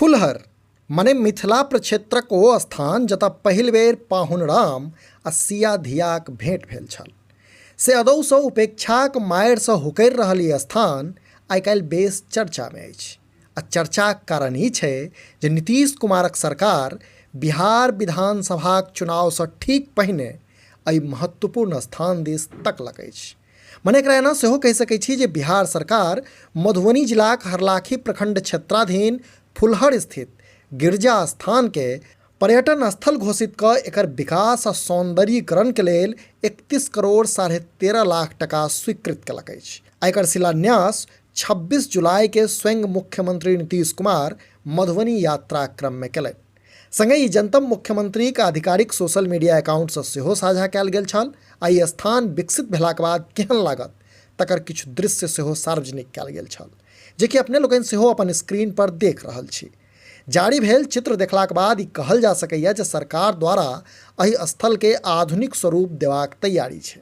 फुलहर मने मिथिला प्रक्षेत्रक ओ स्थान जतऽ पहिल बेर पाहुन राम आ सिया धियाक भेंट भेल छल। से अदौसँ उपेक्षाक मारिसँ हुकरि रहल ई स्थान आइ काल्हि बेस चर्चामे अछि आ चर्चाक कारण ई छै जे नीतीश कुमारक सरकार बिहार विधानसभाक चुनावसँ ठीक पहिने एहि महत्वपूर्ण स्थान दिस तकलक अछि। मने एकरा एना सेहो कहि सकैत छी जे बिहार सरकार मधुबनी जिलाक हरलाखी प्रखंड क्षेत्राधीन फुलहर स्थित गिरजा स्थान के पर्यटन स्थल घोषित कऽ एकर विकास आ सौंदर्यीकरण के लेल 31 करोड़ 13.5 लाख टका स्वीकृत केलक अछि आ एकर शिलान्यास 26 जुलाई के स्वयं मुख्यमंत्री नीतीश कुमार मधुबनी यात्रा क्रम में केलनि। संगहि ई जनतब मुख्यमंत्रीक आधिकारिक सोशल मीडिया अकाउंटसँ सेहो साझा कयल गेल छल आ ई स्थान विकसित भेलाक बाद केहन लागत तकर किछु दृश्य सेहो सार्वजनिक कयल गेल छल, जे कि अपने लोकनि सेहो अपन स्क्रीन पर देख रहल छी। जारी भेल चित्र देखलाक बाद ई कहल जा सकैए जे सरकार द्वारा एहि स्थलके आधुनिक स्वरूप देबाक तैयारी छै।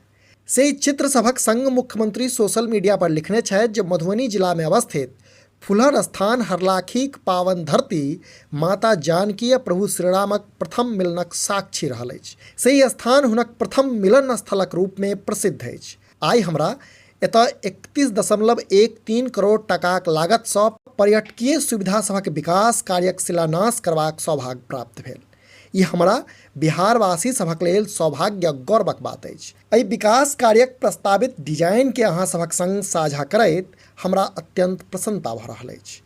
से ई चित्र सभक संग मुख्यमंत्री सोशल मीडिया पर लिखने छथि जे मधुबनी जिलामे अवस्थित फुलहर स्थान हरलाखीक पावन धरती माता जानकी आ प्रभु श्रीरामक प्रथम मिलनक साक्षी रहल अछि। से ई स्थान हुनक प्रथम मिलन स्थलक रूपमे प्रसिद्ध अछि। आइ हमरा एतय 31.13 करोड़ टाकाक लागतसँ पर्यटकीय सुविधा सभक विकास कार्यक शिलान्यास करबाक सौभाग्य प्राप्त भेल। ई हमरा बिहारवासी सभक लेल सौभाग्य आ गौरवक बात अछि। एहि विकास कार्यक प्रस्तावित डिजाइन के अहाँ सभक संग साझा करैत हमरा अत्यंत प्रसन्नता भऽ रहल अछि।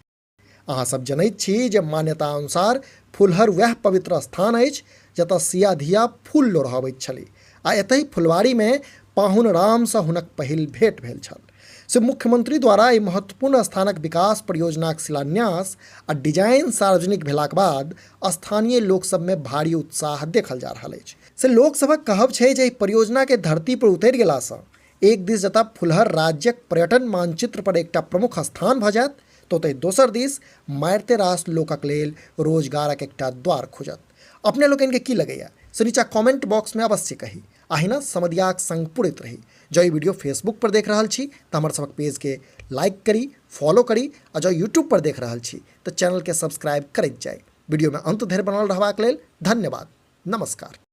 अहाँ सब जनैत छी जे मान्यता अनुसार फुलहर वएह पवित्र स्थान अछि जतय सिया धिया फूल लोढ़बैत छली आ एतहि फुलवारीमे पाहुन रामसँ हुनक पहिल भेंट भेल छल। से मुख्यमंत्री द्वारा एहि महत्वपूर्ण स्थानक विकास परियोजनाक शिलान्यास आ डिजाइन सार्वजनिक भेलाक बाद स्थानीय लोक सबमे भारी उत्साह देखल जा रहल अछि। से लोक सभक कहब छै जे एहि परियोजना के धरती पर उतरि गेलासँ एक दिस जतऽ फुलहर राज्यक पर्यटन मानचित्र पर एकटा प्रमुख स्थान भऽ जायत तऽ ओतहि दोसर दिस मारिते रास लोकक लेल रोजगारक एकटा द्वार खुजत। अपने लोकनिके की लगैए से नीचा कमेंट बॉक्समे अवश्य कही। अहिना समदियाक संग पुरैत रही। जँ ई वीडियो फेसबुक पर देख रहल छी तऽ हमर सभक पेजके लाइक करी, फॉलो करी आ जँ यूट्यूब पर देख रहल छी तऽ चैनलके सब्सक्राइब करैत जाई। वीडियोमे अंत धरि बनल रहबाक लेल धन्यवाद। नमस्कार।